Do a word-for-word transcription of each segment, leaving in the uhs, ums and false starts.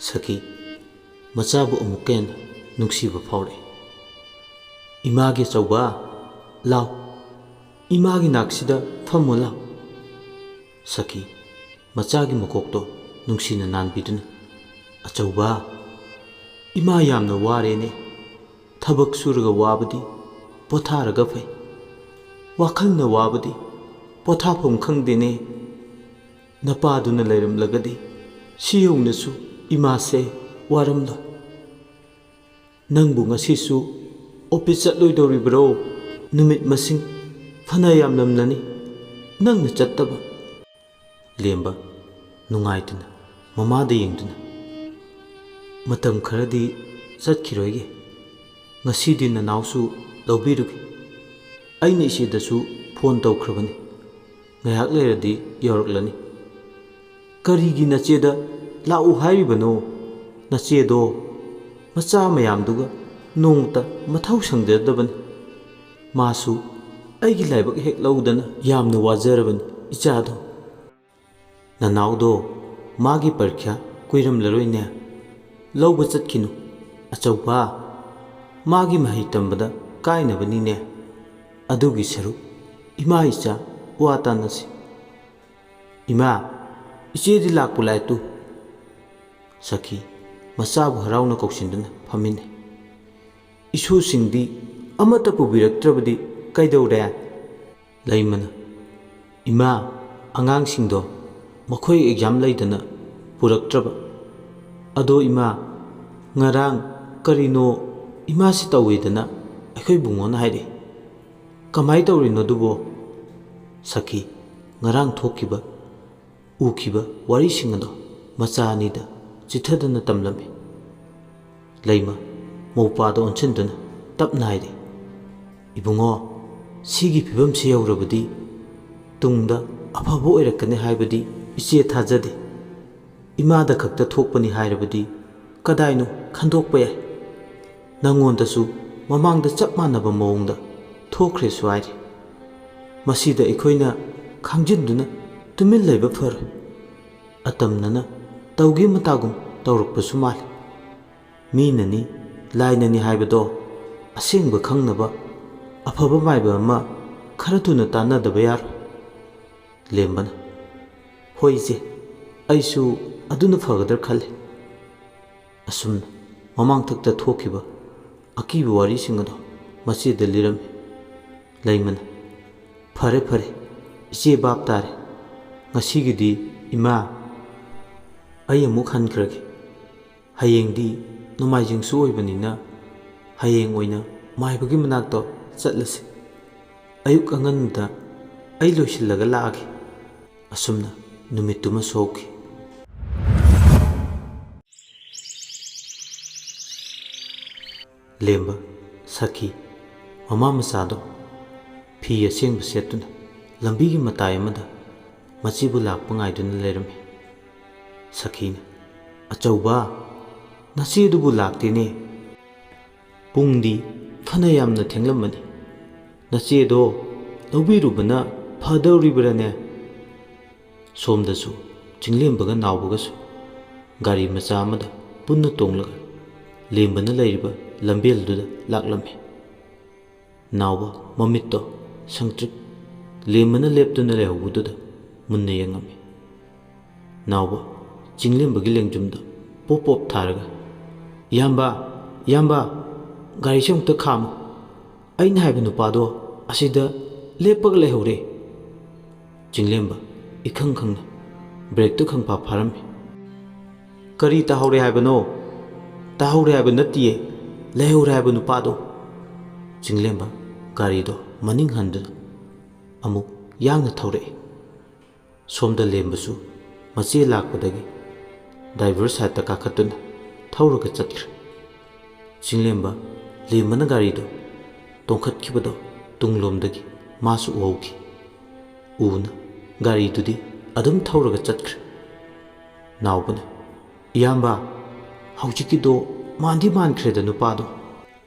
ꯁꯈꯤ, ꯃꯆꯥꯕꯨ ꯑꯃꯨꯛꯀ ꯍꯦꯟꯅ ꯅꯨꯡꯁꯤꯕ ꯐꯥꯎꯔꯛꯏ꯫ "ꯏꯃꯥꯒꯤ ꯑꯆꯧꯕ, ꯂꯥꯎ, ꯏꯃꯥꯒꯤ ꯅꯥꯛꯁꯤꯗ ꯐꯝꯃꯣ ꯂꯥꯎ꯫" ꯁꯈꯤ, ꯃꯆꯥꯒꯤ ꯃꯀꯣꯛꯇꯣ ꯅꯨꯡꯁꯤꯅ ꯅꯥꯟꯕꯤꯗꯨꯅ, "ꯑꯆꯧꯕ, ꯏꯃꯥ ꯌꯥꯝꯅ ꯋꯥꯔꯦꯅꯦ꯫ ꯊꯕꯛ ꯁꯨꯔꯒ ꯋꯥꯕꯗꯤ ꯄꯣꯊꯥꯔꯒ ꯐꯩ꯫ ꯋꯥꯈꯜꯅ ꯋꯥꯕꯗꯤ ꯄꯣꯊꯥꯐꯝ ꯈꯪꯗꯦꯅꯦ꯫ ꯅꯄꯥꯗꯨꯅ ꯂꯩꯔꯝꯂꯒꯗꯤ ꯁꯤ ꯌꯧꯅꯁꯨ ꯏꯃꯥꯁꯦ ꯋꯥꯔꯝꯂꯣꯏ꯫ ꯅꯪꯕꯨ ꯉꯁꯤꯁꯨ ꯑꯣꯐꯤꯁ ꯆꯠꯂꯣꯏꯗꯧꯔꯤꯕ꯭ꯔꯣ? ꯅꯨꯃꯤꯠ ꯃꯁꯤꯡ ꯐꯅ ꯌꯥꯝꯂꯝꯂꯅꯤ ꯅꯪꯅ ꯆꯠꯇꯕ꯫" ꯂꯦꯝꯕ, ꯅꯨꯡꯉꯥꯏꯇꯅ ꯃꯃꯥꯗ ꯌꯦꯡꯗꯨꯅ, "ꯃꯇꯝ ꯈꯔꯗꯤ ꯆꯠꯈꯤꯔꯣꯏꯒꯦ꯫ ꯉꯁꯤꯗꯤ ꯅꯅꯥꯎꯁꯨ ꯂꯧꯕꯤꯔꯨꯒꯦ꯫ ꯑꯩꯅ ꯏꯆꯦꯗꯁꯨ ꯐꯣꯟ ꯇꯧꯈ꯭ꯔꯕꯅꯤ꯫ ꯉꯥꯏꯍꯥꯛ ꯂꯩꯔꯗꯤ ꯌꯧꯔꯛꯂꯅꯤ꯫" "ꯀꯔꯤꯒꯤ ꯅꯆꯦꯗ ꯂꯥꯛꯎ ꯍꯥꯏꯔꯤꯕꯅꯣ? ꯅꯆꯦꯗꯣ ꯃꯆꯥ ꯃꯌꯥꯝꯗꯨꯒ ꯅꯣꯡꯃꯇ ꯃꯊꯧ ꯁꯪꯖꯗꯕꯅꯤ꯫ ꯃꯥꯁꯨ ꯑꯩꯒꯤ ꯂꯥꯏꯕꯛ ꯍꯦꯛ ꯂꯧꯗꯅ ꯌꯥꯝꯅ ꯋꯥꯖꯔꯕꯅꯤ ꯏꯆꯥꯗꯣ꯫" "ꯅꯅꯥꯎꯗꯣ ꯃꯥꯒꯤ ꯄꯔꯤꯈ꯭ꯌꯥ ꯀꯨꯏꯔꯝꯂꯔꯣꯏꯅꯦ꯫ ꯂꯧꯕ ꯆꯠꯈꯤꯅꯨ ꯑꯆꯧꯕ꯫ ꯃꯥꯒꯤ ꯃꯍꯩ ꯇꯝꯕꯗ ꯀꯥꯏꯅꯕꯅꯤꯅꯦ꯫ ꯑꯗꯨꯒꯤ ꯁꯔꯨꯛ ꯏꯃꯥ ꯏꯆꯥ ꯋꯥ ꯇꯥꯅꯁꯤ꯫ ꯏꯃꯥ, ꯏꯆꯦꯗꯤ ꯂꯥꯛꯄꯨ ꯂꯥꯛꯇꯨ꯫" ꯁꯈꯤ, ꯃꯆꯥꯕꯨ ꯍꯔꯥꯎꯅ ꯀꯧꯁꯤꯟꯗꯨꯅ ꯐꯝꯃꯤꯟꯅꯩ꯫ "ꯏꯁꯨꯁꯤꯡꯗꯤ ꯑꯃꯠꯇ ꯄꯨꯕꯤꯔꯛꯇ꯭ꯔꯕꯗꯤ ꯀꯩꯗꯧꯔꯦ?" ꯂꯩꯃꯅ, "ꯏꯃꯥ, ꯑꯉꯥꯡꯁꯤꯡꯗꯣ ꯃꯈꯣꯏ ꯑꯦꯛꯖꯥꯝ ꯂꯩꯗꯅ ꯄꯨꯔꯛꯇ꯭ꯔꯕ꯫ ꯑꯗꯣ ꯏꯃꯥ, ꯉꯔꯥꯡ ꯀꯔꯤꯅꯣ ꯏꯃꯥꯁꯤ ꯇꯧꯋꯦꯗꯅ ꯑꯩꯈꯣꯏ ꯕꯨꯡꯉꯣꯅ ꯍꯥꯏꯔꯛꯏ꯫ ꯀꯃꯥꯏ ꯇꯧꯔꯤꯅꯣ ꯑꯗꯨꯕꯣ?" ꯁꯈꯤ, ꯉꯔꯥꯡ ꯊꯣꯛꯈꯤꯕ ꯎꯈꯤꯕ ꯋꯥꯔꯤꯁꯤꯡ ꯑꯗꯣ ꯃꯆꯥ ꯑꯅꯤꯗ ꯆꯤꯊꯗꯅ ꯇꯝꯂꯝꯃꯤ꯫ ꯂꯩꯃ ꯃꯧꯄꯥꯗ ꯑꯣꯟꯁꯤꯟꯗꯨꯅ ꯇꯞꯅ ꯍꯥꯏꯔꯤ, "ꯏꯕꯨꯡꯉꯣ, ꯁꯤꯒꯤ ꯐꯤꯕꯝꯁꯤ ꯌꯧꯔꯕꯗꯤ ꯇꯨꯡꯗ ꯑꯐꯕ ꯑꯣꯏꯔꯛꯀꯅꯤ ꯍꯥꯏꯕꯗꯤ ꯏꯆꯦ ꯊꯥꯖꯗꯦ꯫ ꯏꯃꯥꯗ ꯈꯛꯇ ꯊꯣꯛꯄꯅꯤ ꯍꯥꯏꯔꯕꯗꯤ ꯀꯗꯥꯏꯅꯣ ꯈꯟꯗꯣꯛꯄ ꯌꯥꯏ꯫ ꯅꯪꯉꯣꯟꯗꯁꯨ ꯃꯃꯥꯡꯗ ꯆꯞ ꯃꯥꯟꯅꯕ ꯃꯑꯣꯡꯗ ꯊꯣꯛꯈ꯭ꯔꯦꯁꯨ ꯍꯥꯏꯔꯤ꯫ ꯃꯁꯤꯗ ꯑꯩꯈꯣꯏꯅ ꯈꯥꯡꯖꯤꯟꯗꯨꯅ ꯇꯨꯃꯤꯟ ꯂꯩꯕ ꯐꯔꯣꯏ꯫ ꯑꯇꯝꯅꯅ ꯇꯧꯒꯦ ꯃꯇꯥꯒꯨꯝ ꯇꯧꯔꯛꯄꯁꯨ ꯃꯥꯜꯂꯤ꯫ ꯃꯤꯅꯅꯤ, ꯂꯥꯏꯅꯅꯤ ꯍꯥꯏꯕꯗꯣ ꯑꯁꯦꯡꯕ ꯈꯪꯅꯕ ꯑꯐꯕ ꯃꯥꯏꯕ ꯑꯃ ꯈꯔ ꯊꯨꯅ ꯇꯥꯟꯅꯗꯕ ꯌꯥꯔꯣꯏ꯫ ꯂꯦꯝꯕꯅ, "ꯍꯣꯏ ꯏꯆꯦ, ꯑꯩꯁꯨ ꯑꯗꯨꯅ ꯐꯒꯗ꯭ꯔꯥ ꯈꯜꯂꯤ"꯫ ꯑꯁꯨꯝꯅ ꯃꯃꯥꯡꯊꯛꯇ ꯊꯣꯛꯈꯤꯕ ꯑꯀꯤꯕ ꯋꯥꯔꯤꯁꯤꯡ ꯑꯗꯣ ꯃꯆꯦꯗ ꯂꯤꯔꯝꯃꯤ꯫ ꯂꯩꯃꯅ, "ꯐꯔꯦ ꯐꯔꯦ, ꯏꯆꯦ ꯚꯥꯞ ꯇꯥꯔꯦ꯫ ꯉꯁꯤꯒꯤꯗꯤ ꯏꯃꯥ, ꯑꯩ ꯑꯃꯨꯛ ꯍꯟꯈ꯭ꯔꯒꯦ꯫ ꯍꯌꯦꯡꯗꯤ ꯅꯣꯡꯃꯥꯏꯖꯤꯡꯁꯨ ꯑꯣꯏꯕꯅꯤꯅ ꯍꯌꯦꯡ ꯑꯣꯏꯅ ꯃꯥꯏꯕꯒꯤ ꯃꯅꯥꯛꯇ ꯆꯠꯂꯁꯤ꯫ ꯑꯌꯨꯛ ꯑꯉꯟꯕꯗ ꯑꯩ ꯂꯣꯏꯁꯤꯜꯂꯒ ꯂꯥꯛꯑꯒꯦ"꯫ ꯑꯁꯨꯝꯅ ꯅꯨꯃꯤꯠꯇꯨꯃꯁꯨ ꯍꯧꯈꯤ꯫ ꯂꯦꯝꯕ, ꯁꯈꯤ, ꯃꯃꯥ ꯃꯆꯥꯗꯣ ꯐꯤ ꯑꯁꯦꯡꯕ ꯁꯦꯠꯇꯨꯅ ꯂꯝꯕꯤꯒꯤ ꯃꯇꯥꯏ ꯑꯃꯗ ꯃꯆꯦꯕꯨ ꯂꯥꯛꯄ ꯉꯥꯏꯗꯨꯅ ꯂꯩꯔꯝꯃꯤ꯫ ꯁꯈꯤꯅ, "ꯑꯆꯧꯕ, ꯅꯆꯦꯗꯨꯕꯨ ꯂꯥꯛꯇꯦꯅꯦ꯫ ꯄꯨꯡꯗꯤ ꯐꯅ ꯌꯥꯝꯅ ꯊꯦꯡꯂꯝꯃꯅꯤ꯫ ꯅꯆꯦꯗꯣ ꯂꯧꯕꯤꯔꯨꯕꯅ ꯐꯗꯧꯔꯤꯕ꯭ꯔꯥꯅꯦ?" ꯁꯣꯝꯗꯁꯨ ꯆꯤꯡꯂꯦꯝꯕꯒ ꯅꯥꯎꯕꯒꯁꯨ ꯒꯥꯔꯤ ꯃꯆꯥ ꯑꯃꯗ ꯄꯨꯟꯅ ꯇꯣꯡꯂꯒ ꯂꯦꯝꯕꯅ ꯂꯩꯔꯤꯕ ꯂꯝꯕꯦꯜꯗꯨꯗ ꯂꯥꯛꯂꯝꯃꯤ꯫ ꯅꯥꯎꯕ ꯃꯃꯤꯠꯇꯣ ꯁꯪꯇ꯭ꯔꯤꯛ ꯂꯦꯝꯕꯅ ꯂꯦꯞꯇꯨꯅ ꯂꯩꯍꯧꯕꯗꯨꯗ ꯃꯨꯟꯅ ꯌꯦꯡꯉꯝꯃꯤ꯫ ꯅꯥꯎꯕ ꯆꯤꯡꯂꯦꯝꯕꯒꯤ ꯂꯦꯡꯖꯨꯝꯗ ꯄꯣꯞ ꯄꯣꯞ ꯊꯥꯔꯒ, "ꯏꯌꯥꯝꯕ, ꯏꯌꯥꯝꯕ, ꯒꯥꯔꯤꯁꯦ ꯑꯃꯨꯛꯇ ꯈꯥꯝꯃꯨ꯫ ꯑꯩꯅ ꯍꯥꯏꯕ ꯅꯨꯄꯥꯗꯣ ꯑꯁꯤꯗ ꯂꯦꯞꯄꯒ ꯂꯩꯍꯧꯔꯦ"꯫ ꯆꯤꯡꯂꯦꯝꯕ ꯏꯈꯪ ꯈꯪꯅ ꯕ꯭ꯔꯦꯛꯇꯨ ꯈꯪꯐꯥ ꯐꯥꯔꯝꯃꯤ꯫ "ꯀꯔꯤ ꯇꯥꯍꯧꯔꯦ ꯍꯥꯏꯕꯅꯣ?" "ꯇꯥꯍꯧꯔꯦ ꯍꯥꯏꯕ ꯅꯠꯇꯤꯌꯦ, ꯂꯩꯍꯧꯔꯦ ꯍꯥꯏꯕ ꯅꯨꯄꯥꯗꯣ"꯫ ꯆꯤꯡꯂꯦꯝꯕ ꯒꯥꯔꯤꯗꯣ ꯃꯅꯤꯡ ꯍꯟꯗꯨꯅ ꯑꯃꯨꯛ ꯌꯥꯡꯅ ꯊꯧꯔꯛꯏ꯫ ꯁꯣꯝꯗ ꯂꯦꯝꯕꯁꯨ ꯃꯆꯦ ꯂꯥꯛꯄꯗꯒꯤ ꯗ꯭ꯔꯥꯏꯚꯔ ꯁꯥꯏꯠꯇ ꯀꯥꯈꯠꯇꯨꯅ ꯊꯧꯔꯒ ꯆꯠꯈ꯭ꯔꯦ꯫ ꯆꯤꯡꯂꯦꯝꯕ ꯂꯦꯝꯕꯅ ꯒꯥꯔꯤꯗꯣ ꯇꯣꯡꯈꯠꯈꯤꯕꯗꯣ ꯇꯨꯡꯂꯣꯝꯗꯒꯤ ꯃꯥꯁꯨ ꯎꯍꯧꯈꯤ꯫ ꯎꯅ ꯒꯥꯔꯤꯗꯨꯗꯤ ꯑꯗꯨꯝ ꯊꯧꯔꯒ ꯆꯠꯈ꯭ꯔꯦ꯫ ꯅꯥꯎꯕꯅ, "ꯏꯌꯥꯝꯕ, ꯍꯧꯖꯤꯛꯀꯤꯗꯣ ꯃꯥꯟꯗꯤ ꯃꯥꯟꯈ꯭ꯔꯦꯗ ꯅꯨꯄꯥꯗꯣ"꯫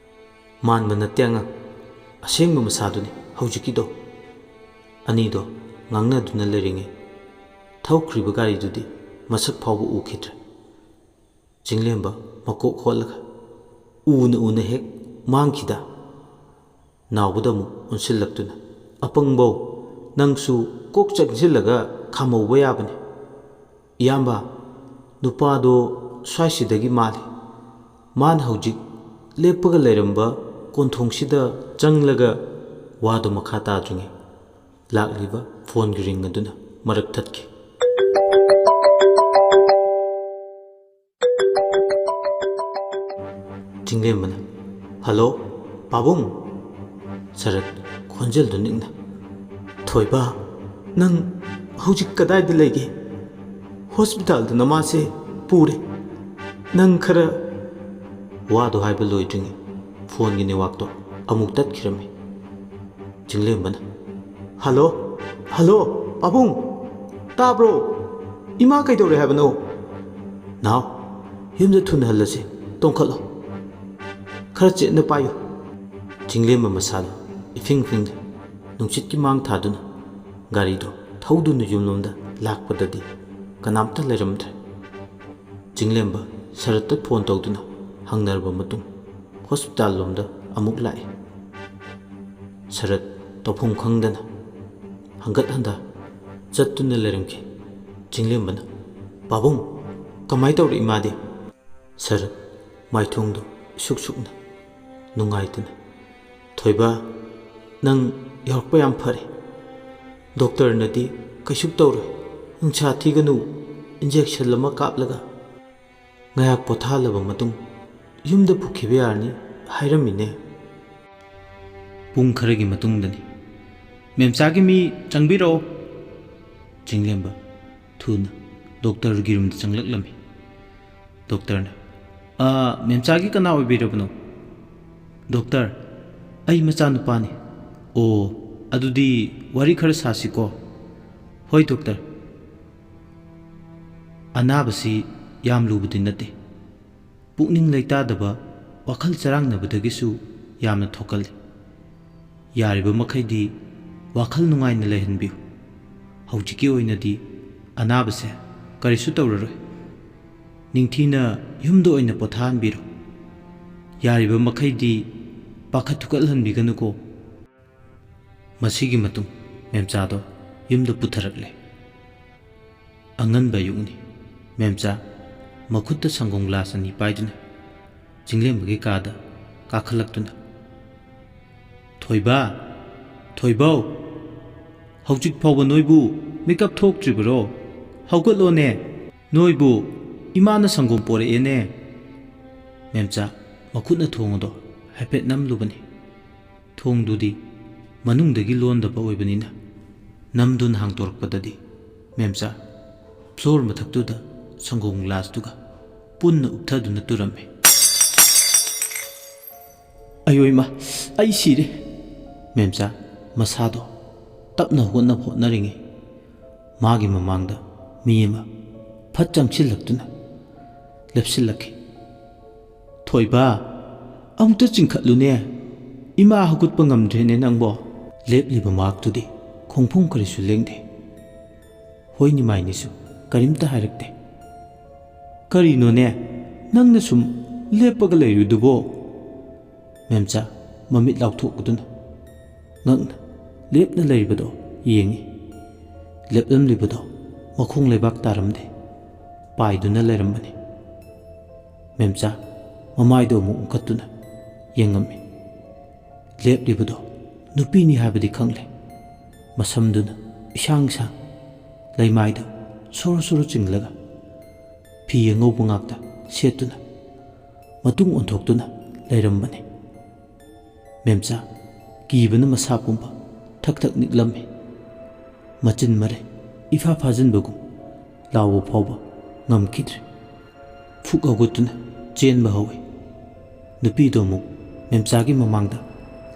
"ꯃꯥꯟꯕ ꯅꯠꯇꯦ ꯑꯉꯥꯡ, ꯑꯁꯦꯡꯕ ꯃꯁꯥꯗꯨꯅꯤ ꯍꯧꯖꯤꯛꯀꯤꯗꯣ"꯫ ꯑꯅꯤꯗꯣ ꯉꯥꯡꯅꯗꯨꯅ ꯂꯩꯔꯤꯉꯩ ꯊꯧꯈ꯭ꯔꯤꯕ ꯒꯥꯔꯤꯗꯨꯗꯤ ꯃꯁꯛ ꯐꯥꯎꯕ ꯎꯈꯤꯗ꯭ꯔꯦ꯫ ꯆꯤꯡꯂꯦꯝꯕ ꯃꯀꯣꯛ ꯍꯣꯠꯂꯒ ꯎꯅ ꯎꯅ ꯍꯦꯛ ꯃꯥꯡꯈꯤꯗ꯫ ꯅꯥꯎꯕꯗ ꯑꯃꯨꯛ ꯑꯣꯟꯁꯤꯜꯂꯛꯇꯨꯅ, "ꯑꯄꯪꯕꯧ, ꯅꯪꯁꯨ ꯀꯣꯛ ꯆꯪꯁꯤꯜꯂꯒ ꯈꯥꯝꯍꯧꯕ ꯌꯥꯕꯅꯤ꯫ ꯏꯌꯥꯝꯕ, ꯅꯨꯄꯥꯗꯣ ꯁ꯭ꯋꯥꯏꯁꯤꯗꯒꯤ ꯃꯥꯜꯂꯤ꯫ ꯃꯥꯅ ꯍꯧꯖꯤꯛ ꯂꯦꯞꯄꯒ ꯂꯩꯔꯝꯕ ꯀꯣꯟꯊꯣꯡꯁꯤꯗ ꯆꯪꯂꯒ" ꯋꯥꯗꯨ ꯃꯈꯥ ꯇꯥꯗ꯭ꯔꯤꯉꯩ ꯂꯥꯛꯂꯤꯕ ꯐꯣꯟꯒꯤ ꯔꯤꯡ ꯑꯗꯨꯅ ꯃꯔꯛ ꯊꯠꯈꯤ꯫ ꯆꯤꯡꯂꯦꯝꯕꯅ, "ꯍꯜꯂꯣ, ꯄꯥꯕꯨꯡ?" ꯁꯔꯠ ꯈꯣꯟꯖꯦꯜꯗꯨ ꯅꯤꯛꯅ, "ꯊꯣꯏꯕ, ꯅꯪ ꯍꯧꯖꯤꯛ ꯀꯗꯥꯏꯗ ꯂꯩꯒꯦ? ꯍꯣꯁꯄꯤꯇꯥꯜꯗ ꯅꯃꯥꯁꯦ ꯄꯨꯔꯦ꯫ ꯅꯪ ꯈꯔ" ꯋꯥꯗꯣ ꯍꯥꯏꯕ ꯂꯣꯏꯗ꯭ꯔꯤꯉꯩ ꯐꯣꯟꯒꯤ ꯅꯦꯠꯋꯥꯛꯇꯣ ꯑꯃꯨꯛ ꯇꯠꯈꯤꯔꯝꯃꯤ꯫ ꯆꯤꯡꯂꯦꯝꯕꯅ, "ꯍꯜꯂꯣ, ꯍꯜꯂꯣ, ꯄꯥꯕꯨꯡ, ꯇꯥꯕ꯭ꯔꯣ? ꯏꯃꯥ ꯀꯩꯗꯧꯔꯦ ꯍꯥꯏꯕꯅꯣ? ꯅꯥꯎ, ꯌꯨꯝꯗ ꯊꯨꯅ ꯍꯜꯂꯁꯤ, ꯇꯣꯡꯈꯠꯂꯣ꯫ ꯈꯔ ꯆꯦꯠꯅ ꯄꯥꯏꯌꯨ꯫" ꯆꯤꯡꯂꯦꯝꯕ ꯃꯁꯥꯗꯨ ꯏꯐꯤꯡ ꯐꯤꯡꯅ ꯅꯨꯡꯁꯤꯠꯀꯤ ꯃꯥꯡ ꯊꯥꯗꯨꯅ ꯒꯥꯔꯤꯗꯨ ꯊꯧꯗꯨꯅ ꯌꯨꯝꯂꯣꯝꯗ ꯂꯥꯛꯄꯗꯗꯤ ꯀꯅꯥꯝꯇ ꯂꯩꯔꯝꯗ꯭ꯔꯦ꯫ ꯆꯤꯡꯂꯦꯝꯕ ꯁꯔꯠꯇ ꯐꯣꯟ ꯇꯧꯗꯨꯅ ꯍꯪꯅꯔꯕ ꯃꯇꯨꯡ ꯍꯣꯁꯄꯤꯇꯥꯜ ꯂꯣꯝꯗ ꯑꯃꯨꯛ ꯂꯥꯛꯏ꯫ ꯁꯔꯠ ꯇꯧꯐꯝ ꯈꯪꯗꯅ ꯍꯪꯒꯠ ꯍꯟꯗ ꯆꯠꯇꯨꯅ ꯂꯩꯔꯝꯈꯤ꯫ ꯆꯤꯡꯂꯦꯝꯕꯅ, "ꯄꯥꯕꯨꯡ, ꯀꯃꯥꯏ ꯇꯧꯔꯤ ꯏꯃꯥꯗꯤ?" ꯁꯔꯠ ꯃꯥꯏꯊꯣꯡꯗꯨ ꯏꯁꯨꯛ ꯁꯨꯛꯅ ꯅꯨꯡꯉꯥꯏꯇꯅ, "ꯊꯣꯏꯕ, ꯅꯪ ꯌꯧꯔꯛꯄ ꯌꯥꯝ ꯐꯔꯦ꯫ ꯗꯣꯛꯇꯔꯅꯗꯤ ꯀꯩꯁꯨ ꯇꯧꯔꯣꯏ, ꯅꯨꯡꯁꯥ ꯊꯤꯒꯅꯨ, ꯏꯟꯖꯦꯛꯁꯟ ꯑꯃ ꯀꯥꯞꯂꯒ ꯉꯥꯏꯍꯥꯛ ꯄꯣꯊꯥꯍꯜꯂꯕ ꯃꯇꯨꯡ ꯌꯨꯝꯗ ꯄꯨꯈꯤꯕ ꯌꯥꯔꯅꯤ ꯍꯥꯏꯔꯝꯃꯤꯅꯦ꯫" ꯄꯨꯡ ꯈꯔꯒꯤ ꯃꯇꯨꯡꯗꯅꯤ꯫ "ꯃꯦꯝꯆꯥꯒꯤ ꯃꯤ ꯆꯪꯕꯤꯔꯛꯑꯣ꯫" ꯆꯤꯡꯂꯦꯝꯕ ꯊꯨꯅ ꯗꯣꯛꯇꯔꯒꯤ ꯔꯨꯝꯗ ꯆꯪꯂꯛꯂꯝꯃꯤ꯫ ꯗꯣꯛꯇꯔꯅ, "ꯑ, ꯃꯦꯝꯆꯥꯒꯤ ꯀꯅꯥ ꯑꯣꯏꯕꯤꯔꯕꯅꯣ?" "ꯗꯣꯛꯇꯔ, ꯑꯩ ꯃꯆꯥꯅꯨꯄꯥꯅꯤ꯫" "ꯑꯣ, ꯑꯗꯨꯗꯤ ꯋꯥꯔꯤ ꯈꯔ ꯁꯥꯁꯤꯀꯣ꯫" "ꯍꯣꯏ ꯗꯣꯛꯇꯔ꯫" ꯑꯅꯥꯕꯁꯤ ꯌꯥꯝ ꯂꯨꯕꯗꯤ ꯅꯠꯇꯦ꯫ ꯄꯨꯛꯅꯤꯡ ꯂꯩꯇꯥꯗꯕ, ꯋꯥꯈꯜ ꯆꯔꯥꯡꯅꯕꯗꯒꯤꯁꯨ ꯌꯥꯝꯅ ꯊꯣꯛꯀꯜꯂꯤ꯫ ꯌꯥꯔꯤꯕ ꯃꯈꯩꯗꯤ ꯋꯥꯈꯜ ꯅꯨꯡꯉꯥꯏꯅ ꯂꯩꯍꯟꯕꯤꯌꯨ꯫ ꯍꯧꯖꯤꯛꯀꯤ ꯑꯣꯏꯅꯗꯤ ꯑꯅꯥꯕꯁꯦ ꯀꯔꯤꯁꯨ ꯇꯧꯔꯔꯣꯏ꯫ ꯅꯤꯡꯊꯤꯅ ꯌꯨꯝꯗ ꯑꯣꯏꯅ ꯄꯣꯊꯥꯍꯟꯕꯤꯔꯣ꯫ ꯌꯥꯔꯤꯕ ꯃꯈꯩꯗꯤ ꯄꯥꯈꯠ ꯊꯨꯀꯠꯍꯟꯕꯤꯒꯅꯨꯀꯣ꯫ ꯃꯁꯤꯒꯤ ꯃꯇꯨꯡ ꯃꯦꯝꯆꯥꯗꯣ ꯌꯨꯝꯗ ꯄꯨꯊꯔꯛꯂꯦ꯫ ꯑꯉꯟꯕ ꯑꯌꯨꯛꯅꯤ꯫ ꯃꯦꯝꯆꯥ ꯃꯈꯨꯠꯇ ꯁꯪꯒꯣꯝ ꯒ꯭ꯂꯥꯁ ꯑꯅꯤ ꯄꯥꯏꯗꯨꯅ ꯆꯤꯡꯂꯦꯝꯕꯒꯤ ꯀꯥꯗ ꯀꯥꯈꯠꯂꯛꯇꯨꯅ, "ꯊꯣꯏꯕ, ꯊꯣꯏꯕꯧ, ꯍꯧꯖꯤꯛ ꯐꯥꯎꯕ ꯅꯣꯏꯕꯨ ꯃꯤꯀꯞ ꯊꯣꯛꯇ꯭ꯔꯤꯕꯔꯣ? ꯍꯧꯒꯠꯂꯣꯅꯦ꯫ ꯅꯣꯏꯕꯨ ꯏꯃꯥꯅ ꯁꯪꯒꯣꯝ ꯄꯣꯔꯛꯑꯦꯅꯦ꯫" ꯃꯦꯝꯆꯥ ꯃꯈꯨꯠꯅ ꯊꯣꯡ ꯑꯗꯣ ꯍꯥꯏꯐꯦꯠ ꯅꯝꯂꯨꯕꯅꯤ꯫ ꯊꯣꯡꯗꯨꯗꯤ ꯃꯅꯨꯡꯗꯒꯤ ꯂꯣꯟꯗꯕ ꯑꯣꯏꯕꯅꯤꯅ ꯅꯝꯗꯨꯅ ꯍꯥꯡꯗꯣꯔꯛꯄꯗꯗꯤ ꯃꯦꯝꯆꯥ ꯐ꯭ꯂꯣꯔ ꯃꯊꯛꯇꯨꯗ ꯁꯪꯒꯣꯝ ꯒ꯭ꯂꯥꯁꯇꯨꯒ ꯄꯨꯟꯅ ꯎꯞꯊꯗꯨꯅ ꯇꯨꯔꯝꯃꯤ꯫ "ꯑꯌꯣ ꯏꯃꯥ, ꯑꯩ ꯁꯤꯔꯦ!" ꯃꯦꯝꯆꯥ ꯃꯁꯥꯗꯣ ꯇꯞꯅ ꯍꯧꯒꯠꯅꯕ ꯍꯣꯠꯅꯔꯤꯉꯩ ꯃꯥꯒꯤ ꯃꯃꯥꯡꯗ ꯃꯤ ꯑꯃ ꯐꯠ ꯆꯪꯁꯤꯜꯂꯛꯇꯨꯅ ꯂꯦꯞꯁꯤꯜꯂꯛꯈꯤ꯫ "ꯊꯣꯏꯕ, ꯑꯃꯨꯛꯇ ꯆꯤꯡꯈꯠꯂꯨꯅꯦ꯫ ꯏꯃꯥ ꯍꯧꯒꯠꯄ ꯉꯝꯗ꯭ꯔꯦꯅꯦ ꯅꯪꯕꯣ꯫" ꯂꯦꯞꯂꯤꯕ ꯃꯍꯥꯛꯇꯨꯗꯤ ꯈꯣꯡꯐꯝ ꯀꯔꯤꯁꯨ ꯂꯦꯡꯗꯦ꯫ ꯍꯣꯏ ꯅꯤꯃꯥꯏꯅꯤꯁꯨ ꯀꯔꯤꯝꯇ ꯍꯥꯏꯔꯛꯇꯦ꯫ "ꯀꯔꯤꯅꯣꯅꯦ ꯅꯪꯅ ꯁꯨꯝ ꯂꯦꯞꯄꯒ ꯂꯩꯔꯤꯗꯨꯕꯣ?" ꯃꯦꯝꯆꯥ ꯃꯃꯤꯠ ꯂꯥꯎꯊꯣꯛꯇꯨꯅ ꯉꯛꯅ ꯂꯦꯞꯅ ꯂꯩꯔꯤꯕꯗꯣ ꯌꯦꯡꯉꯤ꯫ ꯂꯦꯞꯂꯝꯂꯤꯕꯗꯣ ꯃꯈꯣꯡ ꯂꯩꯕꯥꯛ ꯇꯥꯔꯝꯗꯦ, ꯄꯥꯏꯗꯨꯅ ꯂꯩꯔꯝꯕꯅꯤ꯫ ꯃꯦꯝꯆꯥ ꯃꯃꯥꯏꯗꯣ ꯑꯃꯨꯛ ꯎꯪꯈꯠꯇꯨꯅ ꯌꯦꯡꯉꯝꯃꯤ꯫ ꯂꯦꯞꯂꯤꯕꯗꯣ ꯅꯨꯄꯤꯅꯤ ꯍꯥꯏꯕꯗꯤ ꯈꯪꯂꯦ꯫ ꯃꯁꯝꯗꯨꯅ ꯏꯁꯥꯡ ꯁꯥꯡ, ꯂꯩꯃꯥꯏꯗ ꯁꯣꯔꯣ ꯁꯣꯔꯣ ꯆꯤꯡꯂꯒ, ꯐꯤ ꯑꯉꯧꯕ ꯉꯥꯛꯇ ꯁꯦꯠꯇꯨꯅ ꯃꯇꯨꯡ ꯑꯣꯟꯊꯣꯛꯇꯨꯅ ꯂꯩꯔꯝꯕꯅꯤ꯫ ꯃꯦꯝꯆꯥ ꯀꯤꯕꯅ ꯃꯁꯥ ꯄꯨꯝꯕ ꯊꯛ ꯊꯛ ꯅꯤꯛꯂꯝꯃꯤ꯫ ꯃꯆꯤꯟ ꯃꯔꯩ ꯏꯐꯥ ꯐꯥꯖꯤꯟꯕꯒꯨꯝ ꯂꯥꯎꯕ ꯐꯥꯎꯕ ꯉꯝꯈꯤꯗ꯭ꯔꯦ꯫ ꯐꯨꯛ ꯍꯧꯒꯠꯇꯨꯅ ꯆꯦꯟꯕ ꯍꯧꯏ꯫ ꯅꯨꯄꯤꯗꯣ ꯑꯃꯨꯛ ꯃꯦꯝꯆꯥꯒꯤ ꯃꯃꯥꯡꯗ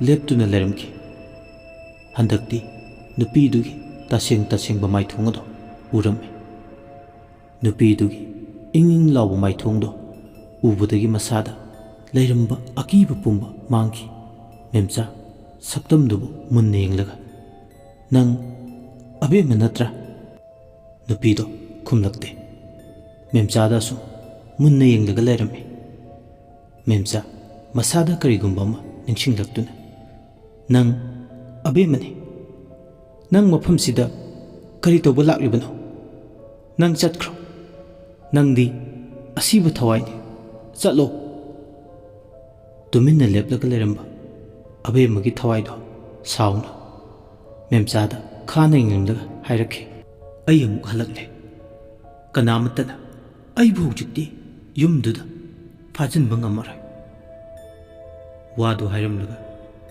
ꯂꯦꯞꯇꯨꯅ ꯂꯩꯔꯝꯈꯤ꯫ ꯍꯟꯗꯛꯇꯤ ꯅꯨꯄꯤꯗꯨꯒꯤ ꯇꯁꯦꯡ ꯇꯁꯦꯡꯕ ꯃꯥꯏꯊꯣꯡ ꯑꯗꯨ ꯎꯔꯝꯃꯤ꯫ ꯅꯨꯄꯤꯗꯨꯒꯤ ꯏꯪ ꯏꯪ ꯂꯥꯎꯕ ꯃꯥꯏꯊꯣꯡꯗꯣ ꯎꯕꯗꯒꯤ ꯃꯁꯥꯗ ꯂꯩꯔꯝꯕ ꯑꯀꯤꯕ ꯄꯨꯝꯕ ꯃꯥꯡꯈꯤ꯫ ꯃꯦꯝꯆꯥ ꯁꯛꯇꯝꯗꯨꯕꯨ ꯃꯨꯟꯅ ꯌꯦꯡꯂꯒ, "ꯅꯪ ꯑꯕꯦꯝꯃ ꯅꯠꯇ꯭ꯔꯥ?" ꯅꯨꯄꯤꯗꯣ ꯈꯨꯝꯂꯛꯇꯦ꯫ ꯃꯦꯝꯆꯥꯗ ꯑꯁꯨꯝ ꯃꯨꯟꯅ ꯌꯦꯡꯂꯒ ꯂꯩꯔꯝꯃꯤ꯫ ꯃꯦꯝꯆꯥ ꯃꯁꯥꯗ ꯀꯔꯤꯒꯨꯝꯕ ꯑꯃ ꯅꯤꯡꯁꯤꯡꯂꯛꯇꯨꯅ, "ꯅꯪ ꯑꯕꯦꯝꯃꯅꯤ꯫ ꯅꯪ ꯃꯐꯝꯁꯤꯗ ꯀꯔꯤ ꯇꯧꯕ ꯂꯥꯛꯂꯤꯕꯅꯣ? ꯅꯪ ꯆꯠꯈ꯭ꯔꯣ꯫ ꯅꯪꯗꯤ ꯑꯁꯤꯕ ꯊꯋꯥꯏꯅꯤ꯫ ꯆꯠꯂꯣ!" ꯇꯨꯃꯤꯟꯅ ꯂꯦꯞꯂꯒ ꯂꯩꯔꯝꯕ ꯑꯕꯦꯝꯃꯒꯤ ꯊꯋꯥꯏꯗꯣ ꯁꯥꯎꯅ ꯃꯦꯝꯆꯥꯗ ꯈꯥꯅ ꯌꯦꯡꯂꯒ ꯍꯥꯏꯔꯛꯈꯤ, "ꯑꯩ ꯑꯃꯨꯛ ꯍꯜꯂꯛꯂꯦ꯫ ꯀꯅꯥꯃꯠꯇꯅ ꯑꯩꯕꯨ ꯍꯧꯖꯤꯛꯇꯤ ꯌꯨꯝꯗꯨꯗ ꯐꯥꯖꯤꯟꯕ ꯉꯝꯃꯔꯣꯏ꯫" ꯋꯥꯗꯨ ꯍꯥꯏꯔꯝꯂꯒ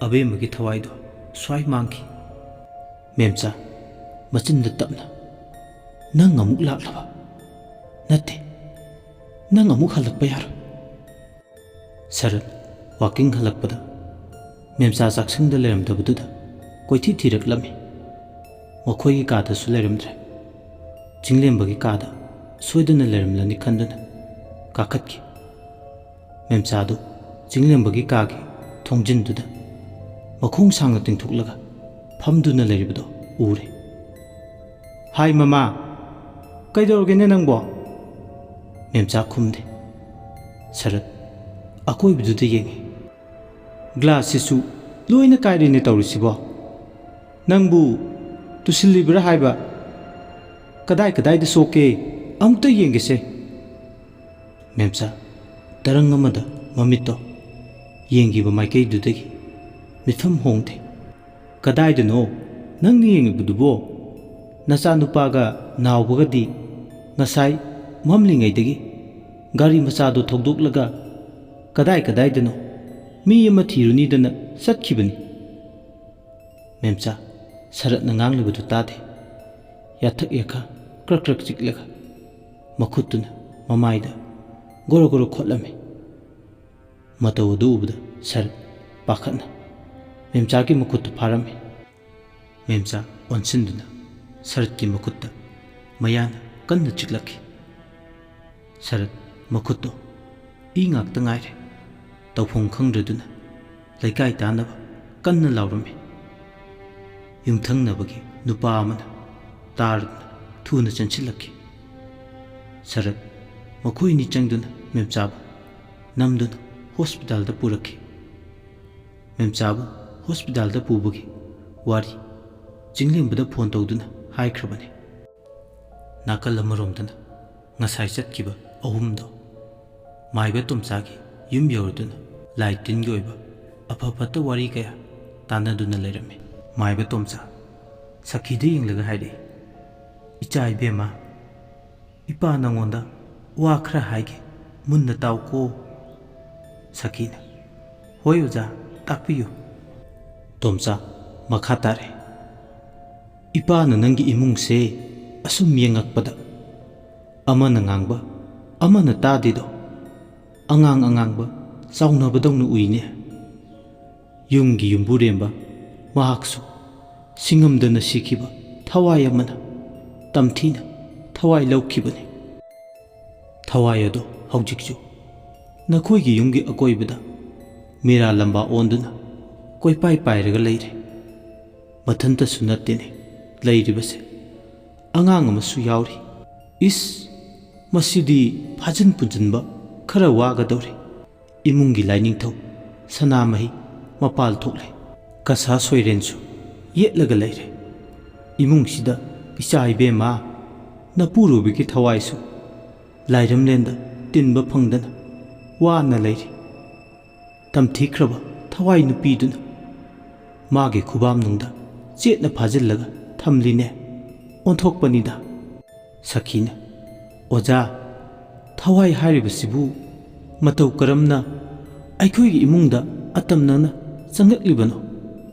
ꯑꯕꯦꯝꯃꯒꯤ ꯊꯋꯥꯏꯗꯣ ꯁ꯭ꯋꯥꯏ ꯃꯥꯡꯈꯤ꯫ ꯃꯦꯝꯆꯥ ꯃꯆꯤꯟꯗ ꯇꯞꯅ, "ꯅꯪ ꯑꯃꯨꯛ ꯂꯥꯛꯂꯕ? ꯅꯠꯇꯦ, ꯅꯪ ꯑꯃꯨꯛ ꯍꯜꯂꯛꯄ ꯌꯥꯔꯣꯏ꯫" ꯁꯔꯠ ꯋꯥꯀꯤꯡ ꯍꯜꯂꯛꯄꯗ ꯃꯦꯝꯆꯥ ꯆꯥꯛꯁꯪꯗ ꯂꯩꯔꯝꯗꯕꯗꯨꯗ ꯀꯣꯏꯊꯤ ꯊꯤꯔꯛꯂꯝꯃꯤ꯫ ꯃꯈꯣꯏꯒꯤ ꯀꯥꯗꯁꯨ ꯂꯩꯔꯝꯗ꯭ꯔꯦ꯫ ꯆꯤꯡꯂꯦꯝꯕꯒꯤ ꯀꯥꯗ ꯁꯣꯏꯗꯅ ꯂꯩꯔꯝꯂꯅꯤ ꯈꯟꯗꯨꯅ ꯀꯥꯈꯠꯈꯤ꯫ ꯃꯦꯝꯆꯥꯗꯨ ꯆꯤꯡꯂꯦꯝꯕꯒꯤ ꯀꯥꯒꯤ ꯊꯣꯡꯖꯤꯟꯗꯨꯗ ꯃꯈꯣꯡ ꯁꯥꯡꯅ ꯇꯤꯡꯊꯣꯛꯂꯒ ꯐꯝꯗꯨꯅ ꯂꯩꯔꯤꯕꯗꯨ ꯎꯔꯦ꯫ "ꯍꯥꯏ ꯃꯃꯥ, ꯀꯩꯗꯧꯔꯒꯦꯅꯦ ꯅꯪꯕꯣ?" ꯃꯦꯝꯆꯥ ꯈꯨꯝꯗꯦ꯫ ꯁꯔꯠ ꯑꯀꯣꯏꯕꯗꯨꯗ ꯌꯦꯡꯉꯤ꯫ "ꯒ꯭ꯂꯥꯁꯁꯤꯁꯨ ꯂꯣꯏꯅ ꯀꯥꯏꯔꯦꯅꯦ ꯇꯧꯔꯤꯁꯤꯕꯣ꯫ ꯅꯪꯕꯨ ꯇꯨꯁꯤꯜꯂꯤꯕ꯭ꯔꯥ ꯍꯥꯏꯕ? ꯀꯗꯥꯏ ꯀꯗꯥꯏꯗ ꯁꯣꯛꯀꯦ? ꯑꯃꯨꯛꯇ ꯌꯦꯡꯒꯦꯁꯦ꯫" ꯃꯦꯝꯆꯥ ꯇꯔꯪ ꯑꯃꯗ ꯃꯃꯤꯠꯇꯣ ꯌꯦꯡꯈꯤꯕ ꯃꯥꯏꯀꯩꯗꯨꯗꯒꯤ ꯃꯤꯠꯐꯝ ꯍꯣꯡꯗꯦ꯫ "ꯀꯗꯥꯏꯗꯅꯣ ꯅꯪꯅ ꯌꯦꯡꯉꯤꯕꯗꯨꯕꯣ? ꯅꯆꯥꯅꯨꯄꯥꯒ ꯅꯥꯎꯕꯒꯗꯤ ꯉꯁꯥꯏ ꯃꯝꯂꯤꯉꯩꯗꯒꯤ ꯒꯥꯔꯤ ꯃꯆꯥꯗꯣ ꯊꯧꯗꯣꯛꯂꯒ ꯀꯗꯥꯏ ꯀꯗꯥꯏꯗꯅꯣ ꯃꯤ ꯑꯃ ꯊꯤꯔꯨꯅꯤꯗꯅ ꯆꯠꯈꯤꯕꯅꯤ꯫" ꯃꯦꯝꯆꯥ ꯁꯔꯠꯅ ꯉꯥꯡꯂꯤꯕꯗꯨ ꯇꯥꯗꯦ꯫ ꯌꯥꯊꯛ ꯌꯥꯈꯥ ꯀ꯭ꯔꯛ ꯀ꯭ꯔꯛ ꯆꯤꯛꯂꯒ ꯃꯈꯨꯠꯇꯨꯅ ꯃꯃꯥꯏꯗ ꯒꯣꯔꯣ ꯒꯣꯔꯣ ꯈꯣꯠꯂꯝꯃꯤ꯫ ꯃꯇꯧ ꯑꯗꯨ ꯎꯕꯗ ꯁꯔꯠ ꯄꯥꯈꯠꯅ ꯃꯦꯝꯆꯥꯒꯤ ꯃꯈꯨꯠꯇꯨ ꯐꯥꯔꯝꯃꯤ꯫ ꯃꯦꯝꯆꯥ ꯑꯣꯟꯁꯤꯟꯗꯨꯅ ꯁꯔꯠꯀꯤ ꯃꯈꯨꯠꯇ ꯃꯌꯥꯅ ꯀꯟꯅ ꯆꯤꯛꯂꯛꯈꯤ꯫ ꯁꯔꯠ ꯃꯈꯨꯠꯇꯣ ꯏ ꯉꯥꯛꯇ ꯉꯥꯏꯔꯦ꯫ ꯇꯧꯐꯝ ꯈꯪꯗ꯭ꯔꯗꯨꯅ ꯂꯩꯀꯥꯏ ꯇꯥꯅꯕ ꯀꯟꯅ ꯂꯥꯎꯔꯝꯃꯤ꯫ ꯌꯨꯝꯊꯪꯅꯕꯒꯤ ꯅꯨꯄꯥ ꯑꯃꯅ ꯇꯥꯔꯗꯨꯅ ꯊꯨꯅ ꯆꯦꯟꯁꯤꯜꯂꯛꯈꯤ꯫ ꯁꯔꯠ ꯃꯈꯣꯏꯅꯤ ꯆꯪꯗꯨꯅ ꯃꯦꯝꯆꯥꯕꯨ ꯅꯝꯗꯨꯅ ꯍꯣꯁꯄꯤꯇꯥꯜꯗ ꯄꯨꯔꯛꯈꯤ꯫ ꯃꯦꯝꯆꯥꯕꯨ ꯍꯣꯁꯄꯤꯇꯥꯜꯗ ꯄꯨꯕꯒꯤ ꯋꯥꯔꯤ ꯆꯤꯡꯂꯦꯝꯕꯗ ꯐꯣꯟ ꯇꯧꯗꯨꯅ ꯍꯥꯏꯈ꯭ꯔꯕꯅꯤ꯫ ꯅꯥꯀꯜ ꯑꯃꯔꯣꯝꯗꯅ ꯉꯁꯥꯏ ꯆꯠꯈꯤꯕ ꯑꯍꯨꯝꯗꯣ ꯃꯥꯏꯕ ꯇꯣꯝꯆꯥꯒꯤ ꯌꯨꯝ ꯌꯧꯔꯗꯨꯅ ꯂꯥꯏ ꯇꯤꯟꯒꯤ ꯑꯣꯏꯕ ꯑꯐ ꯐꯠꯇ ꯋꯥꯔꯤ ꯀꯌꯥ ꯇꯥꯟꯅꯗꯨꯅ ꯂꯩꯔꯝꯃꯤ꯫ ꯃꯥꯏꯕ ꯇꯣꯝꯆꯥ ꯁꯈꯤꯗ ꯌꯦꯡꯂꯒ ꯍꯥꯏꯔꯛꯏ, "ꯏꯆꯥ ꯏꯕꯦꯝꯃ, ꯏꯄꯥ ꯅꯪꯉꯣꯟꯗ ꯋꯥ ꯈꯔ ꯍꯥꯏꯒꯦ, ꯃꯨꯟꯅ ꯇꯥꯎꯀꯣ꯫" ꯁꯈꯤꯅ, "ꯍꯣꯏ ꯑꯣꯖꯥ, ꯇꯥꯛꯄꯤꯌꯨ꯫" ꯇꯣꯝꯆꯥ ꯃꯈꯥ ꯇꯥꯔꯦ, "ꯏꯄꯥꯅ ꯅꯪꯒꯤ ꯏꯃꯨꯡꯁꯦ ꯑꯁꯨꯝ ꯌꯦꯡꯉꯛꯄꯗ ꯑꯃꯅ ꯉꯥꯡꯕ ꯑꯃꯅ ꯇꯥꯗꯦꯗꯣ, ꯑꯉꯥꯡ ꯑꯉꯥꯡꯕ ꯆꯥꯎꯅꯕꯗꯧꯅ ꯎꯏꯅꯦ꯫ ꯌꯨꯝꯒꯤ ꯌꯨꯝꯕꯨꯔꯦꯝꯕ ꯃꯍꯥꯛꯁꯨ ꯁꯤꯡꯉꯝꯗꯅ ꯁꯤꯈꯤꯕ ꯊꯋꯥꯏ ꯑꯃꯅ ꯇꯝꯊꯤꯅ ꯊꯋꯥꯏ ꯂꯧꯈꯤꯕꯅꯤ꯫ ꯊꯋꯥꯏ ꯑꯗꯣ ꯍꯧꯖꯤꯛꯁꯨ ꯅꯈꯣꯏꯒꯤ ꯌꯨꯝꯒꯤ ꯑꯀꯣꯏꯕꯗ ꯃꯦꯔꯥ ꯂꯝꯕꯥ ꯑꯣꯟꯗꯨꯅ ꯀꯣꯏꯄꯥꯏ ꯄꯥꯏꯔꯒ ꯂꯩꯔꯦ꯫ ꯃꯊꯟꯇꯁꯨ ꯅꯠꯇꯦꯅꯦ ꯂꯩꯔꯤꯕꯁꯦ, ꯑꯉꯥꯡ ꯑꯃꯁꯨ ꯌꯥꯎꯔꯤ꯫ ꯏꯁ, ꯃꯁꯤꯗꯤ ꯐꯥꯖꯤꯟ ꯄꯨꯟꯖꯤꯟꯕ ꯈꯔ ꯋꯥꯒꯗꯧꯔꯤ꯫" ꯏꯃꯨꯡꯒꯤ ꯂꯥꯏꯅꯤꯡꯊꯧ ꯁꯅꯥꯃꯍꯤ ꯃꯄꯥꯜ ꯊꯣꯛꯂꯦ꯫ ꯀꯁꯥ ꯁꯣꯏꯔꯦꯟꯁꯨ ꯌꯦꯠꯂꯒ ꯂꯩꯔꯦ꯫ ꯏꯃꯨꯡꯁꯤꯗ ꯏꯆꯥ ꯏꯕꯦꯝꯃ ꯅꯄꯨꯔꯣꯏꯕꯒꯤ ꯊꯋꯥꯏꯁꯨ ꯂꯥꯏꯔꯝꯂꯦꯟꯗ ꯇꯤꯟꯕ ꯐꯪꯗꯅ ꯋꯥꯅ ꯂꯩꯔꯤ꯫ ꯇꯝꯊꯤꯈ꯭ꯔꯕ ꯊꯋꯥꯏ ꯅꯨꯄꯤꯗꯨꯅ ꯃꯥꯒꯤ ꯈꯨꯕꯥꯝꯅꯨꯡꯗ ꯆꯦꯠꯅ ꯐꯥꯖꯤꯜꯂꯒ ꯊꯝꯂꯤꯅꯦ꯫ ꯑꯣꯟꯊꯣꯛꯄꯅꯤꯗ꯫ ꯁꯈꯤꯅ, "ꯑꯣꯖꯥ, ꯊꯋꯥꯏ ꯍꯥꯏꯔꯤꯕꯁꯤꯕꯨ ꯃꯇꯧ ꯀꯔꯝꯅ ꯑꯩꯈꯣꯏꯒꯤ ꯏꯃꯨꯡꯗ ꯑꯇꯝꯅꯅ ꯆꯪꯂꯛꯂꯤꯕꯅꯣ?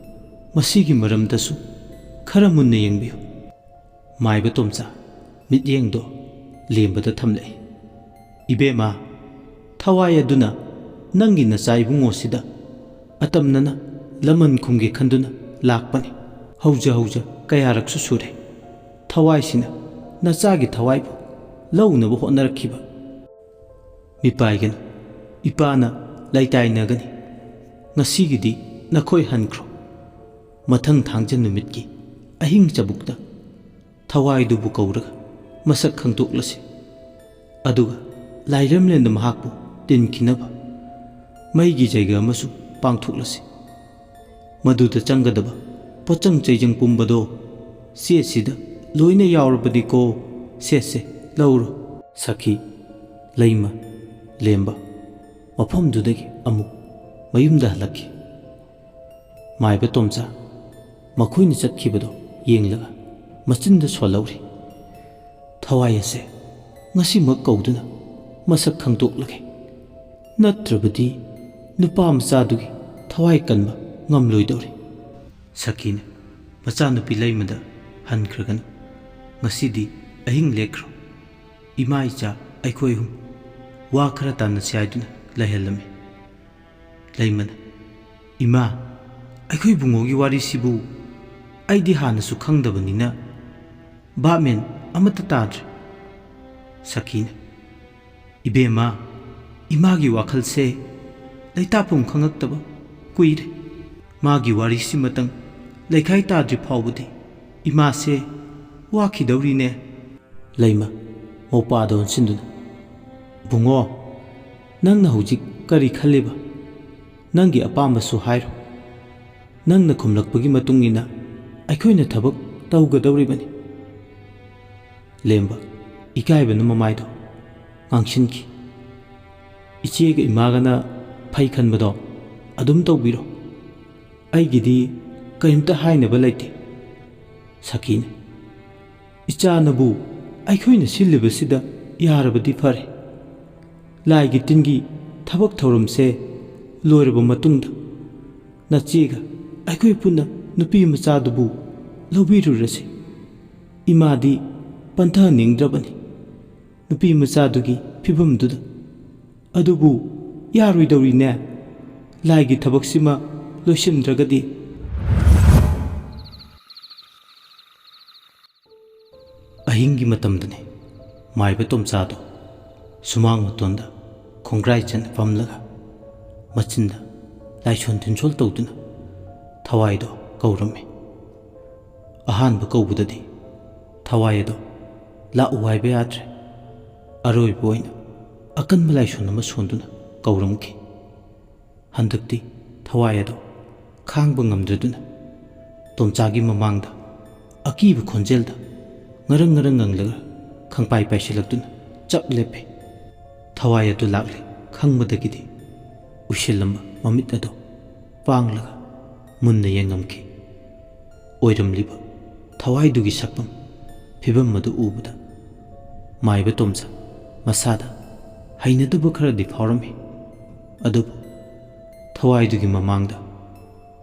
ꯃꯁꯤꯒꯤ ꯃꯔꯝꯗꯁꯨ ꯈꯔ ꯃꯨꯟꯅ ꯌꯦꯡꯕꯤꯌꯨ꯫" ꯃꯥꯏꯕ ꯇꯣꯝꯆꯥ ꯃꯤꯠꯌꯦꯡꯗꯣ ꯂꯦꯝꯕꯗ ꯊꯝꯂꯛꯏ꯫ "ꯏꯕꯦꯝꯃ, ꯊꯋꯥꯏ ꯑꯗꯨꯅ ꯅꯪꯒꯤ ꯅꯆꯥ ꯏꯕꯨꯡꯉꯣꯁꯤꯗ ꯑꯇꯝꯅꯅ ꯂꯃꯟ ꯈꯨꯝꯒꯦ ꯈꯟꯗꯨꯅ ꯂꯥꯛꯄꯅꯤ꯫ ꯍꯧꯖ ꯍꯧꯖ ꯀꯌꯥꯔꯛꯁꯨ ꯁꯨꯔꯦ꯫ ꯊꯋꯥꯏꯁꯤꯅ ꯅꯆꯥꯒꯤ ꯊꯋꯥꯏꯕꯨ ꯂꯧꯅꯕ ꯍꯣꯠꯅꯔꯛꯈꯤꯕ꯫ ꯃꯤꯄꯥꯏꯒꯅꯨ, ꯏꯄꯥꯅ ꯂꯩꯇꯥꯏꯅꯒꯅꯤ꯫ ꯉꯁꯤꯒꯤꯗꯤ ꯅꯈꯣꯏ ꯍꯟꯈ꯭ꯔꯣ꯫ ꯃꯊꯪ ꯊꯥꯡꯖ ꯅꯨꯃꯤꯠꯀꯤ ꯑꯍꯤꯡ ꯆꯕꯨꯛꯇ ꯊꯋꯥꯏꯗꯨꯕꯨ ꯀꯧꯔꯒ ꯃꯁꯛ ꯈꯪꯗꯣꯛꯂꯁꯤ꯫ ꯑꯗꯨꯒ ꯂꯥꯏꯔꯦꯝꯂꯦꯟꯗ ꯃꯍꯥꯛꯄꯨ ꯇꯤꯟꯈꯤꯅꯕ ꯃꯩꯒꯤ ꯖꯩꯒ ꯑꯃꯁꯨ ꯄꯥꯡꯊꯣꯛꯂꯁꯤ꯫ ꯃꯗꯨꯗ ꯆꯪꯒꯗꯕ ꯄꯣꯠꯆꯪ ꯆꯩꯖꯪ ꯄꯨꯝꯕꯗꯣ ꯆꯦꯁꯤꯗ ꯂꯣꯏꯅ ꯌꯥꯎꯔꯕꯅꯤꯀꯣ꯫ ꯁꯦ ꯁꯦ, ꯂꯧꯔꯣ꯫" ꯁꯈꯤ, ꯂꯩꯃ, ꯂꯦꯝꯕ ꯃꯐꯝꯗꯨꯗꯒꯤ ꯑꯃꯨꯛ ꯃꯌꯨꯝꯗ ꯍꯜꯂꯛꯈꯤ꯫ ꯃꯥꯏꯕ ꯇꯣꯝꯆꯥ ꯃꯈꯣꯏꯅ ꯆꯠꯈꯤꯕꯗꯣ ꯌꯦꯡꯂꯒ ꯃꯆꯤꯟꯗ ꯁꯣꯜꯍꯧꯔꯤ꯫ "ꯊꯋꯥꯏ ꯑꯁꯦ ꯉꯁꯤꯃꯛ ꯀꯧꯗꯨꯅ ꯃꯁꯛ ꯈꯪꯗꯣꯛꯂꯒꯦ, ꯅꯠꯇ꯭ꯔꯕꯗꯤ ꯅꯨꯄꯥ ꯃꯆꯥꯗꯨꯒꯤ ꯊꯋꯥꯏ ꯀꯟꯕ ꯉꯝꯂꯣꯏꯗꯧꯔꯤ꯫" ꯁꯈꯤꯅ ꯃꯆꯥꯅꯨꯄꯤ ꯂꯩꯃꯗ ꯍꯟꯈ꯭ꯔꯒꯅꯨ, ꯉꯁꯤꯗꯤ ꯑꯍꯤꯡ ꯂꯦꯛꯈ꯭ꯔꯣ꯫ ꯏꯃꯥ ꯏꯆꯥ ꯑꯩꯈꯣꯏ ꯑꯍꯨꯝ ꯋꯥ ꯈꯔ ꯇꯥꯟꯅꯁꯤ ꯍꯥꯏꯗꯨꯅ ꯂꯩꯍꯜꯂꯝꯃꯤ꯫ ꯂꯩꯃꯅ, "ꯏꯃꯥ, ꯑꯩꯈꯣꯏ ꯕꯨꯡꯉꯣꯒꯤ ꯋꯥꯔꯤꯁꯤꯕꯨ ꯑꯩꯗꯤ ꯍꯥꯟꯅꯁꯨ ꯈꯪꯗꯕꯅꯤꯅ ꯚꯥꯞ ꯃꯦꯟ ꯑꯃꯠꯇ ꯇꯥꯗ꯭ꯔꯦ꯫" ꯁꯈꯤꯅ, "ꯏꯕꯦꯝꯃ, ꯏꯃꯥꯒꯤ ꯋꯥꯈꯜꯁꯦ ꯂꯩꯇꯥꯐꯝ ꯈꯪꯉꯛꯇꯕ ꯀꯨꯏꯔꯦ꯫ ꯃꯥꯒꯤ ꯋꯥꯔꯤꯁꯤꯃꯇꯪ ꯂꯩꯈꯥꯏ ꯇꯥꯗ꯭ꯔꯤ ꯐꯥꯎꯕꯗꯤ ꯏꯃꯥꯁꯦ ꯋꯥꯈꯤꯗꯧꯔꯤꯅꯦ꯫" ꯂꯩꯃ, ꯃꯧꯄꯥꯗ ꯑꯣꯟꯁꯤꯟꯗꯨꯅ, "ꯕꯨꯡꯉꯣ, ꯅꯪꯅ ꯍꯧꯖꯤꯛ ꯀꯔꯤ ꯈꯜꯂꯤꯕ? ꯅꯪꯒꯤ ꯑꯄꯥꯝꯕꯁꯨ ꯍꯥꯏꯔꯣ꯫ ꯅꯪꯅ ꯈꯨꯝꯂꯛꯄꯒꯤ ꯃꯇꯨꯡ ꯏꯟꯅ ꯑꯩꯈꯣꯏꯅ ꯊꯕꯛ ꯇꯧꯒꯗꯧꯔꯤꯕꯅꯤ꯫" ꯂꯦꯝꯕ ꯏꯀꯥꯏꯕꯅ ꯃꯃꯥꯏꯗꯣ ꯉꯥꯡꯁꯤꯟꯈꯤ꯫ "ꯏꯆꯦꯒ ꯏꯃꯥꯒꯅ ꯐꯩ ꯈꯟꯕꯗꯣ ꯑꯗꯨꯝ ꯇꯧꯕꯤꯔꯣ꯫ ꯑꯩꯒꯤꯗꯤ ꯀꯔꯤꯝꯇ ꯍꯥꯏꯅꯕ ꯂꯩꯇꯦ꯫" ꯁꯈꯤꯅ, "ꯏꯆꯥꯅꯕꯨ ꯑꯩꯈꯣꯏꯅ ꯁꯤꯜꯂꯤꯕꯁꯤꯗ ꯌꯥꯔꯕꯗꯤ ꯐꯔꯦ꯫ ꯂꯥꯏꯒꯤ ꯇꯤꯟꯒꯤ ꯊꯕꯛ ꯊꯧꯔꯝꯁꯦ ꯂꯣꯏꯔꯕ ꯃꯇꯨꯡꯗ ꯅꯆꯦꯒ ꯑꯩꯈꯣꯏ ꯄꯨꯟꯅ ꯅꯨꯄꯤ ꯃꯆꯥꯗꯨꯕꯨ ꯂꯧꯕꯤꯔꯨꯔꯁꯤ꯫ ꯏꯃꯥꯗꯤ ꯄꯟꯊꯅꯤꯡꯗ꯭ꯔꯕꯅꯤ ꯅꯨꯄꯤ ꯃꯆꯥꯗꯨꯒꯤ ꯐꯤꯕꯝꯗꯨꯗ꯫ ꯑꯗꯨꯕꯨ ꯌꯥꯔꯣꯏꯗꯧꯔꯤꯅꯦ, ꯂꯥꯏꯒꯤ ꯊꯕꯛꯁꯤꯃ ꯂꯣꯏꯁꯤꯟꯗ꯭ꯔꯒꯗꯤ꯫" ꯑꯍꯤꯡꯒꯤ ꯃꯇꯝꯗꯅꯤ꯫ ꯃꯥꯏꯕ ꯇꯣꯝꯆꯥꯗꯣ ꯁꯨꯃꯥꯡ ꯃꯇꯣꯟꯗ ꯈꯣꯡꯒ꯭ꯔꯥꯏ ꯆꯟꯅ ꯐꯝꯂꯒ ꯃꯆꯤꯟꯗ ꯂꯥꯏꯁꯣꯟ ꯇꯤꯟꯁꯣꯜ ꯇꯧꯗꯨꯅ ꯊꯋꯥꯏꯗꯣ ꯀꯧꯔꯝꯃꯤ꯫ ꯑꯍꯥꯟꯕ ꯀꯧꯕꯗꯗꯤ ꯊꯋꯥꯏ ꯑꯗꯣ ꯂꯥꯛꯎ ꯍꯥꯏꯕ ꯌꯥꯗ꯭ꯔꯦ꯫ ꯑꯔꯣꯏꯕ ꯑꯣꯏꯅ ꯑꯀꯟꯕ ꯂꯥꯏꯁꯣꯟ ꯑꯃ ꯁꯣꯟꯗꯨꯅ ꯀꯧꯔꯝꯈꯤ꯫ ꯍꯟꯗꯛꯇꯤ ꯊꯋꯥꯏ ꯑꯗꯣ ꯈꯥꯡꯕ ꯉꯝꯗ꯭ꯔꯗꯨꯅ ꯇꯣꯝꯆꯥꯒꯤ ꯃꯃꯥꯡꯗ ꯑꯀꯤꯕ ꯈꯣꯟꯖꯦꯜꯗ ꯉꯔꯪ ꯉꯔꯪ ꯉꯪꯂꯒ ꯈꯪꯄꯥꯏ ꯄꯥꯏꯁꯤꯜꯂꯛꯇꯨꯅ ꯆꯞ ꯂꯦꯞꯄꯦ꯫ ꯊꯋꯥꯏ ꯑꯗꯨ ꯂꯥꯛꯂꯦ ꯈꯪꯕꯗꯒꯤꯗꯤ ꯎꯏꯁꯤꯜꯂꯝꯕ ꯃꯃꯤꯠ ꯑꯗꯣ ꯄꯥꯡꯂꯒ ꯃꯨꯟꯅ ꯌꯦꯡꯉꯝꯈꯤ꯫ ꯑꯣꯏꯔꯝꯂꯤꯕ ꯊꯋꯥꯏꯗꯨꯒꯤ ꯁꯛꯐꯝ ꯐꯤꯕꯝ ꯑꯗꯨ ꯎꯕꯗ ꯃꯥꯏꯕ ꯇꯣꯝꯆꯥ ꯃꯁꯥꯗ ꯍꯩꯅꯗꯕ ꯈꯔꯗꯤ ꯐꯥꯎꯔꯝꯃꯤ꯫ ꯑꯗꯨꯕꯨ ꯊꯋꯥꯏꯗꯨꯒꯤ ꯃꯃꯥꯡꯗ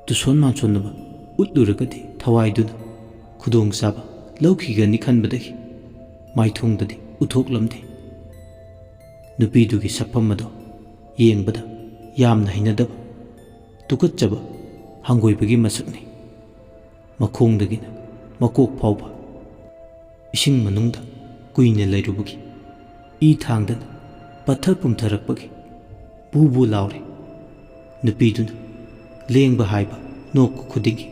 ꯇꯨꯁꯣꯟ ꯃꯥꯟꯁꯣꯟꯅꯕ ꯎꯠꯂꯨꯔꯒꯗꯤ ꯊꯋꯥꯏꯗꯨꯅ ꯈꯨꯗꯣꯡꯆꯥꯕ ꯂꯧꯈꯤꯒꯅꯤ ꯈꯟꯕꯗꯒꯤ ꯃꯥꯏꯊꯣꯡꯗꯗꯤ ꯎꯠꯊꯣꯛꯂꯝꯗꯦ꯫ ꯅꯨꯄꯤꯗꯨꯒꯤ ꯁꯛꯐꯝ ꯑꯗꯣ ꯌꯦꯡꯕꯗ ꯌꯥꯝꯅ ꯍꯩꯅꯗꯕ, ꯇꯨꯀꯠꯆꯕ, ꯍꯪꯒꯣꯏꯕꯒꯤ ꯃꯁꯛꯅꯤ꯫ ꯃꯈꯣꯡꯗꯒꯤꯅ ꯃꯀꯣꯛ ꯐꯥꯎꯕ ꯏꯁꯤꯡ ꯃꯅꯨꯡꯗ ꯀꯨꯏꯅ ꯂꯩꯔꯨꯕꯒꯤ ꯏ ꯊꯥꯡꯗꯅ ꯄꯠꯊ ꯄꯨꯝꯊꯔꯛꯄꯒꯤ ꯕꯨ ꯕꯨ ꯂꯥꯎꯔꯦ꯫ ꯅꯨꯄꯤꯗꯨꯅ ꯂꯦꯡꯕ ꯍꯥꯏꯕ ꯅꯣꯛꯄ ꯈꯨꯗꯤꯡꯒꯤ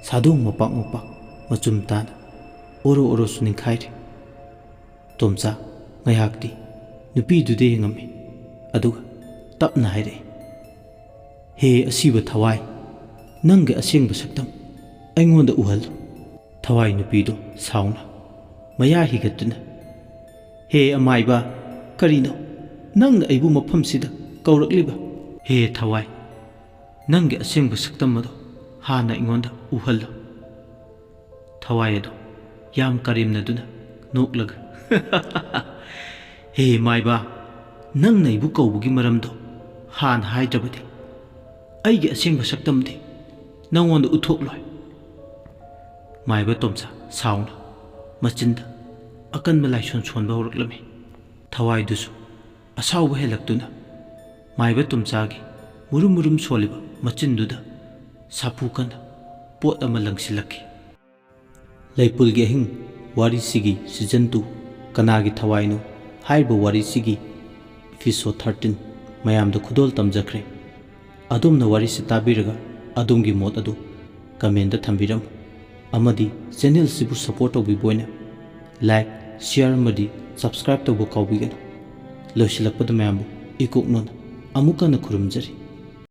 ꯁꯥꯗꯣꯡ ꯃꯄꯥꯛ ꯃꯄꯥꯛ ꯃꯆꯨꯝ ꯇꯥꯅ ꯑꯣꯔꯣ ꯑꯣꯔꯣꯁꯨ ꯅꯤꯡꯈꯥꯏꯔꯦ꯫ ꯇꯣꯝꯆꯥ ꯉꯥꯏꯍꯥꯛꯇꯤ ꯅꯨꯄꯤꯗꯨꯗ ꯌꯦꯡꯉꯝꯃꯤ, ꯑꯗꯨꯒ ꯇꯞꯅ ꯍꯥꯏꯔꯛꯏ, "ꯍꯦ ꯑꯁꯤꯕ ꯊꯋꯥꯏ, ꯅꯪꯒꯤ ꯑꯁꯦꯡꯕ ꯁꯛꯇꯝ ꯑꯩꯉꯣꯟꯗ ꯎꯍꯜꯂꯨ꯫" ꯊꯋꯥꯏ ꯅꯨꯄꯤꯗꯨ ꯁꯥꯎꯅ ꯃꯌꯥ ꯍꯤꯒꯠꯇꯨꯅ, "ꯍꯦ ꯑꯃꯥꯏꯕ, ꯀꯔꯤꯅꯣ ꯅꯪꯅ ꯑꯩꯕꯨ ꯃꯐꯝꯁꯤꯗ ꯀꯧꯔꯛꯂꯤꯕ? ꯍꯦ ꯊꯋꯥꯏ, ꯅꯪꯒꯤ ꯑꯁꯦꯡꯕ ꯁꯛꯇꯝ ꯑꯗꯣ ꯍꯥꯟꯅ ꯑꯩꯉꯣꯟꯗ ꯎꯍꯜꯂꯨ꯫" ꯊꯋꯥꯏ ꯑꯗꯣ ꯌꯥꯝ ꯀꯔꯦꯝꯅꯗꯨꯅ ꯅꯣꯛꯂꯒ, "ꯍꯦ ꯃꯥꯏꯕ, ꯅꯪꯅ ꯑꯩꯕꯨ ꯀꯧꯕꯒꯤ ꯃꯔꯝꯗꯣ ꯍꯥꯟꯅ ꯍꯥꯏꯗ꯭ꯔꯕꯗꯤ ꯑꯩꯒꯤ ꯑꯁꯦꯡꯕ ꯁꯛꯇꯝꯗꯤ ꯅꯪꯉꯣꯟꯗ ꯎꯠꯊꯣꯛꯂꯣꯏ꯫" ꯃꯥꯏꯕ ꯇꯣꯝꯆꯥ ꯁꯥꯎꯅ ꯃꯆꯤꯟꯗ ꯑꯀꯟꯕ ꯂꯥꯏꯁꯣꯟ ꯁꯣꯟꯕ ꯍꯧꯔꯛꯂꯝꯃꯤ꯫ ꯊꯋꯥꯏꯗꯨꯁꯨ ꯑꯁꯥꯎꯕ ꯍꯦꯜꯂꯛꯇꯨꯅ ꯃꯥꯏꯕ ꯇꯣꯝꯆꯥꯒꯤ ꯃꯨꯔꯨꯝ ꯃꯨꯔꯨꯝ ꯁꯣꯜꯂꯤꯕ ꯃꯆꯤꯟꯗꯨꯗ ꯁꯥꯐꯨ ꯀꯟꯅ ꯄꯣꯠ ꯑꯃ ꯂꯪꯁꯤꯜꯂꯛꯈꯤ꯫ ꯂꯩꯄꯨꯜꯒꯤ ꯑꯍꯤꯡ ꯋꯥꯔꯤꯁꯤꯒꯤ season two, "ꯀꯅꯥꯒꯤ ꯊꯋꯥꯏꯅꯣ?" ꯍꯥꯏꯔꯤꯕ ꯋꯥꯔꯤꯁꯤꯒꯤ episode thirteen ꯃꯌꯥꯝꯗ ꯈꯨꯗꯣꯜ ꯇꯝꯖꯈ꯭ꯔꯦ꯫ ꯑꯗꯣꯝꯅ ꯋꯥꯔꯤꯁꯤ ꯇꯥꯕꯤꯔꯒ ꯑꯗꯣꯝꯒꯤ ꯃꯣꯠ ꯑꯗꯨ comment ꯊꯝꯕꯤꯔꯝꯃꯨ, ꯑꯃꯗꯤ channel ꯁꯤꯕꯨ support ꯇꯧꯕꯤꯕ ꯑꯣꯏꯅ like, share ꯑꯃꯗꯤ subscribe ꯇꯧꯕ ꯀꯥꯎꯕꯤꯒꯅꯨ꯫ ꯂꯣꯏꯁꯤꯜꯂꯛꯄꯗ ꯃꯌꯥꯝꯕꯨ ꯏꯀꯣꯛꯅꯣꯅ ꯑꯃꯨꯛ ꯍꯟꯅ ꯈꯨꯔꯨꯝꯖꯔꯤ꯫